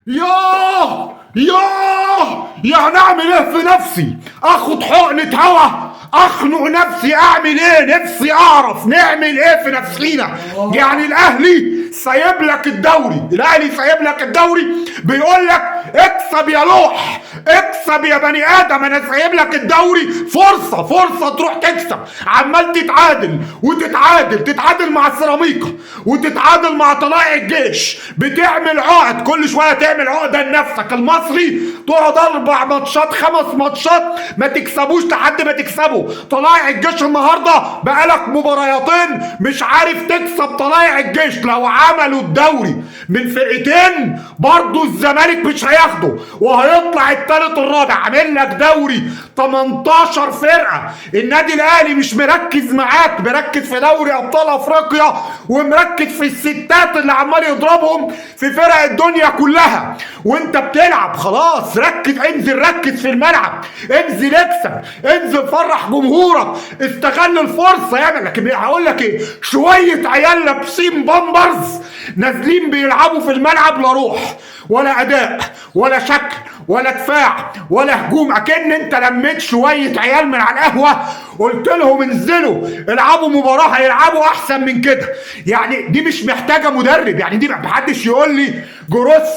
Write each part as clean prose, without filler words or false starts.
ياه ياه، يعني اعمل ايه في نفسي؟ اخد حقنة هوا، اخنق نفسي، اعمل ايه؟ نفسي اعرف نعمل ايه في نفسينا. يعني الاهلي سايب لك الدوري، الاهلي سايب لك الدوري، بيقول لك اكسب يا لوح، اكسب يا بني ادم، انا سايب لك الدوري، فرصة فرصة تروح تكسب. عمال تتعادل وتتعادل، تتعادل مع سيراميكا وتتعادل مع طلائع الجيش، بتعمل عقد كل شوية، تعمل عقده لنفسك. المصري تقعد 4 ماتشات 5 ماتشات ما تكسبوش لحد ما تكسبه. طلائع الجيش النهارده بقالك مباريتين مش عارف تكسب طلائع الجيش. لو عملوا الدوري من فرقتين برضو الزمالك مش هياخده وهيطلع الثالث الرابع. عامل لك دوري 18 فرقه، النادي الاهلي مش مركز معاك، مركز في دوري ابطال افريقيا ومركز في الستات اللي عمال يضربهم في فرق الدنيا كلها، وانت بتلعب. خلاص ركز، انزل ركز في الملعب، انزل اكسب، انزل فرح جمهورك، استغل الفرصة يعمل. لكن هقول لك ايه، شوية عيال لابسين بامبرز نازلين بيلعبوا في الملعب، لا روح ولا اداء ولا شكل ولا دفاع ولا هجوم، اكن انت لميت شوية عيال من على القهوة قلت لهم انزلوا العبوا مباراة هيلعبوا احسن من كده. يعني دي مش محتاجه مدرب، يعني دي محدش يقول لي جروس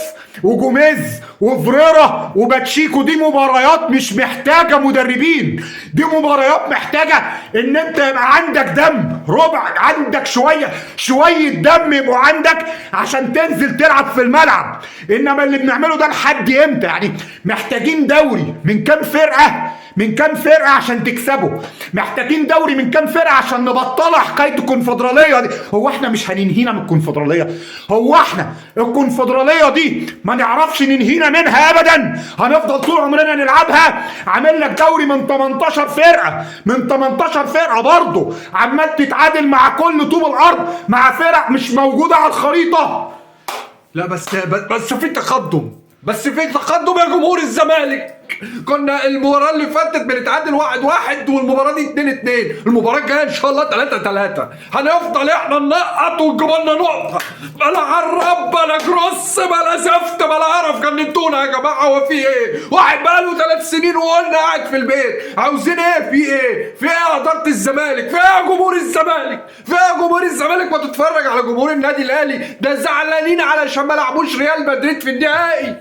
وجوميز وفريرا وباتشيكو، دي مباريات مش محتاجه مدربين، دي مباريات محتاجه ان انت يبقى عندك دم، ربع عندك شوية شوية دم يبقوا عندك عشان تنزل تلعب في الملعب. انما اللي بنعمله ده لحد امتى؟ يعني محتاجين دوري من كام فرقه، من كام فرقه عشان تكسبه، محتاجين دوري من كام فرقه عشان نبطلها حكاية الكونفدراليه دي. هو احنا مش هننهينا من الكونفدراليه؟ هو احنا الكونفدراليه دي ما نعرفش ننهينا منها ابدا؟ هنفضل طول عمرنا نلعبها. عامل لك دوري من 18 فرقه، من 18 فرقه برضه عمال تتعادل مع كل طوب الارض، مع فرق مش موجودة على الخريطة. لا بس في تقدم، بس في تقدم يا جمهور الزمالك. كنا المباراة اللي فاتت بنتعادل 1-1، والمباراة دي 2-2، المباراة الجاية إن شاء الله 3-3. هنفضل إحنا ننقط وتجيبوا لنا نقطة. بلا عرب بلا جروس بلا زفت بلا قرف، جننتونا يا جماعة. هو في إيه؟ واحد بقاله 3 سنين وقلنا قاعد في البيت، عاوزين إيه؟ في إيه؟ في إيه يا إدارة الزمالك؟ في إيه يا جمهور الزمالك؟ في إيه يا جمهور الزمالك؟ ما تتفرج على جمهور النادي الأهلي، ده زعلانين علشان ما لعبوش ريال مدريد في النهائي،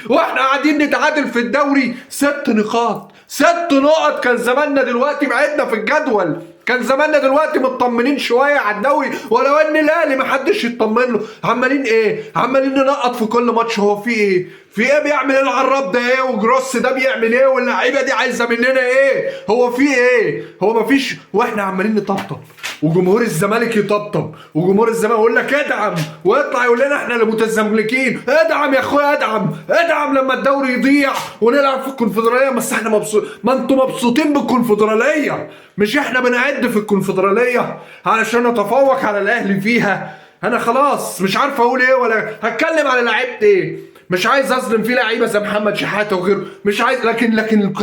واحنا قاعدين نتعادل في الدوري 6 نقاط، 6 نقط. كان زماننا دلوقتي بعدنا في الجدول، كان زماننا دلوقتي مطمنين شوية على الدوري، ولو ان الاهلي ما حدش يطمن له. عمالين ايه؟ عمالين ننقط في كل ماتش. هو في ايه؟ في ايه بيعمل ايه العراب ده؟ ايه وجروس ده بيعمل ايه؟ واللعيبة دي عايزه مننا ايه؟ هو في ايه؟ هو مفيش. واحنا عمالين نطبطب، وجمهور الزمالك يطبطب، وجمهور الزمالك يقول لك ادعم، ويطلع يقول لنا احنا اللي متزملكين، ادعم يا اخويا، ادعم، ادعم لما الدوري يضيع ونلعب في الكونفدراليه. بس احنا مبسوط، ما انتوا مبسوطين بالكونفدراليه، مش احنا بنعد في الكونفدراليه علشان نتفوق على الاهلي فيها. انا خلاص مش عارف اقول ايه ولا هتكلم على لعيبة ايه، مش عايز اظلم في لعيبة زي محمد شحاته وغيره، مش عايز، لكن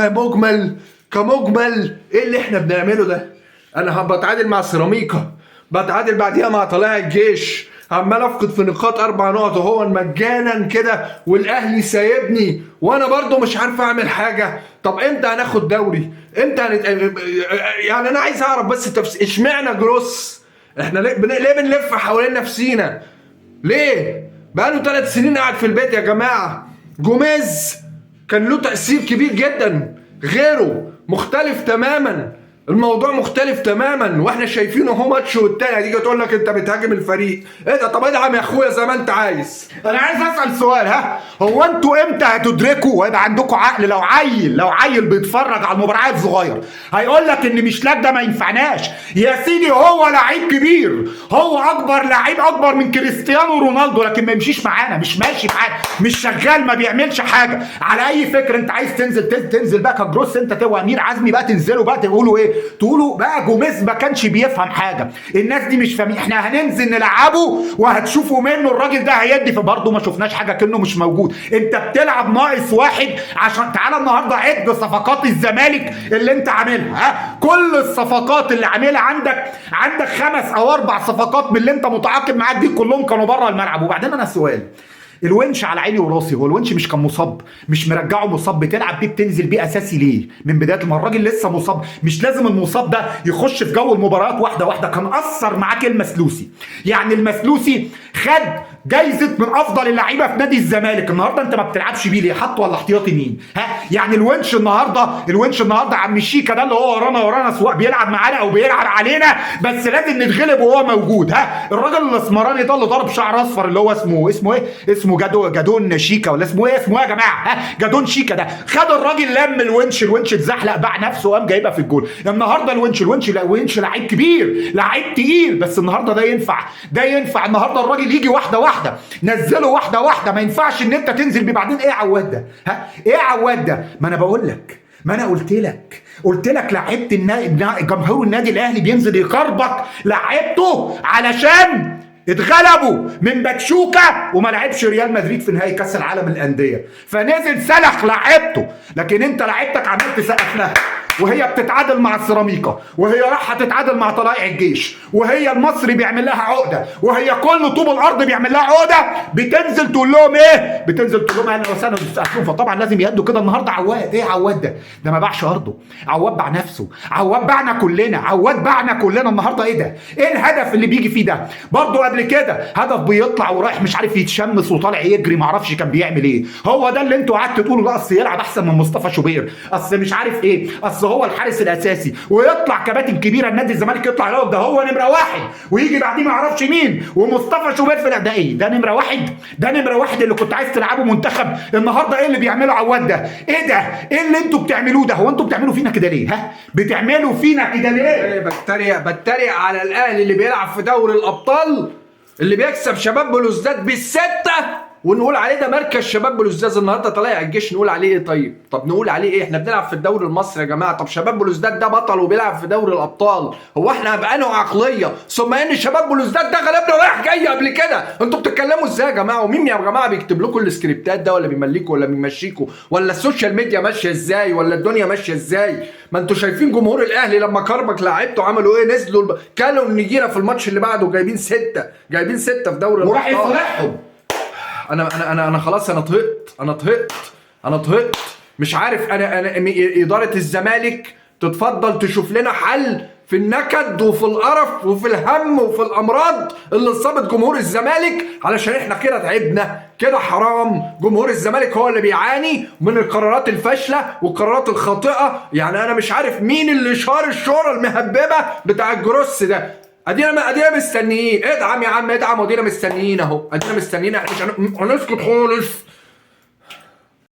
كمجمل ايه اللي احنا بنعمله ده؟ انا بتعادل مع سيراميكا، بتعادل بعديها مع طلائع الجيش، عمال افقد في نقاط 4 نقط وهو مجانا كده، والاهلي سايبني وانا برضو مش عارف اعمل حاجة. طب امتى هناخد دوري؟ امتى يعني انا عايز اعرف بس تفسير اشمعنى جروس؟ احنا ليه بنلف حوالين نفسينا؟ ليه؟ بقاله 3 سنين قاعد في البيت يا جماعة. جوميز كان له تأثير كبير جدا، غيره مختلف تماما، الموضوع مختلف تماما، واحنا شايفينه هو ماتش والتاني هتيجي تقول لك انت بتهاجم الفريق. ايه ده؟ طب ادعم يا اخويا زي ما انت عايز. انا عايز اسال سؤال، ها هو انتوا امتى هتدركوا ويبقى عندكم عقل؟ لو عيل بيتفرج على المباراة، عيل صغير، هيقول لك ان مشلاك ده ما ينفعناش. يا سيدي هو لعيب كبير، هو اكبر لعيب، اكبر من كريستيانو رونالدو، لكن ما يمشيش معانا، مش ماشي معانا، مش شغال، ما بيعملش حاجة. على اي فكرة انت عايز تنزل تنزل بقى كجروس، انت وامير عزمي بقى تنزلوا بقى تقولوا ايه؟ تقولوا بقى جوميز ما كانش بيفهم حاجة، الناس دي مش فاهمين، احنا هننزل نلعبه وهتشوفوا منه الراجل ده هيدي. فبرضه ما شفناش حاجة، كأنه مش موجود. انت بتلعب ناقص واحد. عشان تعالى النهارده عد صفقات الزمالك اللي انت عاملها، ها؟ كل الصفقات اللي عاملها عندك 5 او 4 صفقات من اللي انت متعاقد معاك دي كلهم كانوا بره الملعب. وبعدين انا سؤال، الونش على عيني وراسي، هو الونش مش كان مصاب؟ مش مرجعه مصاب، بتلعب بيه بتنزل بيه اساسي ليه من بداية ما الراجل لسه مصاب؟ مش لازم المصاب ده يخش في جو المباريات واحدة واحدة. كان اثر معاك المسلوسي، يعني المسلوسي خد جايزة من افضل اللعيبة في نادي الزمالك، النهارده انت ما بتلعبش بيه ليه؟ حطه ولا احتياطي مين؟ ها يعني الونش النهارده، الونش النهارده عم شيكا ده اللي هو ورانا ورانا، سواء بيلعب معانا او بيلعب علينا، بس لازم نتغلب وهو موجود. ها الراجل الاسمراني ده اللي ضرب شعر اصفر اللي هو اسمه ايه؟ اسمه جادون شيكا ولا اسمه ايه؟ اسمه ايه يا جماعة؟ ها جادون شيكا ده خد الراجل لم الونش، الونش اتزحلق باع نفسه وقام جايبها في الجول. النهارده الونش الونش لعيب كبير، لعيب تقيل، بس النهارده ده ينفع، ده ينفع النهارده الراجل يجي واحدة واحدة، نزله واحدة واحدة، ما ينفعش ان انت تنزل بيه. بعدين ايه عواد ده؟ ها ايه عواد ده؟ ما انا بقول لك، ما انا قلت لك، قلت لك لعيبة جمهور النادي الاهلي بينزل يخربط لعيبته علشان اتغلبوا من باتشوكا وما لعبش ريال مدريد في نهائي كاس العالم للاندية، فنزل سلخ لعيبته. لكن انت لعيبتك عمال تسقف لها وهي بتتعادل مع السيراميكا، وهي رايحة تتعادل مع طلائع الجيش، وهي المصري بيعمل لها عقده، وهي كل طوب الارض بيعمل لها عقده، بتنزل تقول لهم ايه؟ بتنزل تقول لهم اهلا وسهلا وتسقف لهم. فطبعا لازم يهدوا كده. النهارده عواد ايه عواد ده؟ ده ما باعش ارضه، عواد باع نفسه، عواد باعنا كلنا، عواد باعنا كلنا النهارده. ايه ده؟ ايه الهدف اللي بيجي فيه ده؟ برضه قبل كده هدف بيطلع ورايح مش عارف يتشمس وطالع يجري، ما اعرفش كان بيعمل ايه. هو ده اللي انتوا قعدتوا تقولوا لا اصل يلعب احسن من مصطفى شوبير، اصل مش عارف ايه، اصل هو الحارس الاساسي، ويطلع كباتن كبيرة النادي الزمالك يطلع يقول ده هو نمره واحد، ويجي بعديه ما اعرفش مين، ومصطفى شوبير في ده ايه؟ ده نمره واحد، ده نمره واحد اللي كنت عايز تلعبه منتخب. النهارده ايه اللي بيعمله عواد ده؟ ايه ده؟ ايه اللي انتوا بتعملوه ده؟ هو انتوا بتعملوا فينا كده ليه؟ ها بتعملوا فينا كده ليه؟ بتريق على الاهلي اللي بيلعب في دوري الابطال، اللي بيكسب شباب بلوزداد بالسته، ونقول عليه ده مركز شباب بلوزداد. النهارده طالع الجيش نقول عليه ايه؟ طيب طب نقول عليه ايه؟ احنا بنلعب في الدوري المصري يا جماعة. طب شباب بلوزداد ده بطل وبيلعب في دوري الابطال، هو احنا بأنه عقلية؟ ثم ان شباب بلوزداد ده غلبنا رايح جاي قبل كده، انتوا بتتكلموا ازاي يا جماعة؟ ومين يا جماعة بيكتب لكم السكريبتات ده، ولا بيمليكوا، ولا بيمشيكوا، ولا ال social media ماشية ازاي، ولا الدنيا ماشية ازاي؟ ما انتوا شايفين جمهور الاهلي لما كربك لعيبته عملوا ايه؟ نزلوا كلوا النجيله في الماتش اللي بعده، جايبين ستة، جايبين ستة في دوري وراح الابطال. يصالحهم. انا انا انا انا خلاص، انا طهقت، انا طهقت، انا طهقت، مش عارف. انا ادارة الزمالك تتفضل تشوف لنا حل في النكد وفي القرف وفي الهم وفي الامراض اللي اصابت جمهور الزمالك، علشان احنا كده تعبنا كده، حرام. جمهور الزمالك هو اللي بيعاني من القرارات الفاشلة والقرارات الخاطئة. يعني انا مش عارف مين اللي شار الشهرة المهببه بتاع الجروس ده. ادينا مستنيين، ادعم يا عم ادعم، وادينا مستنيين اهو، ادينا مستنيين، احنا مش هنسكت خالص.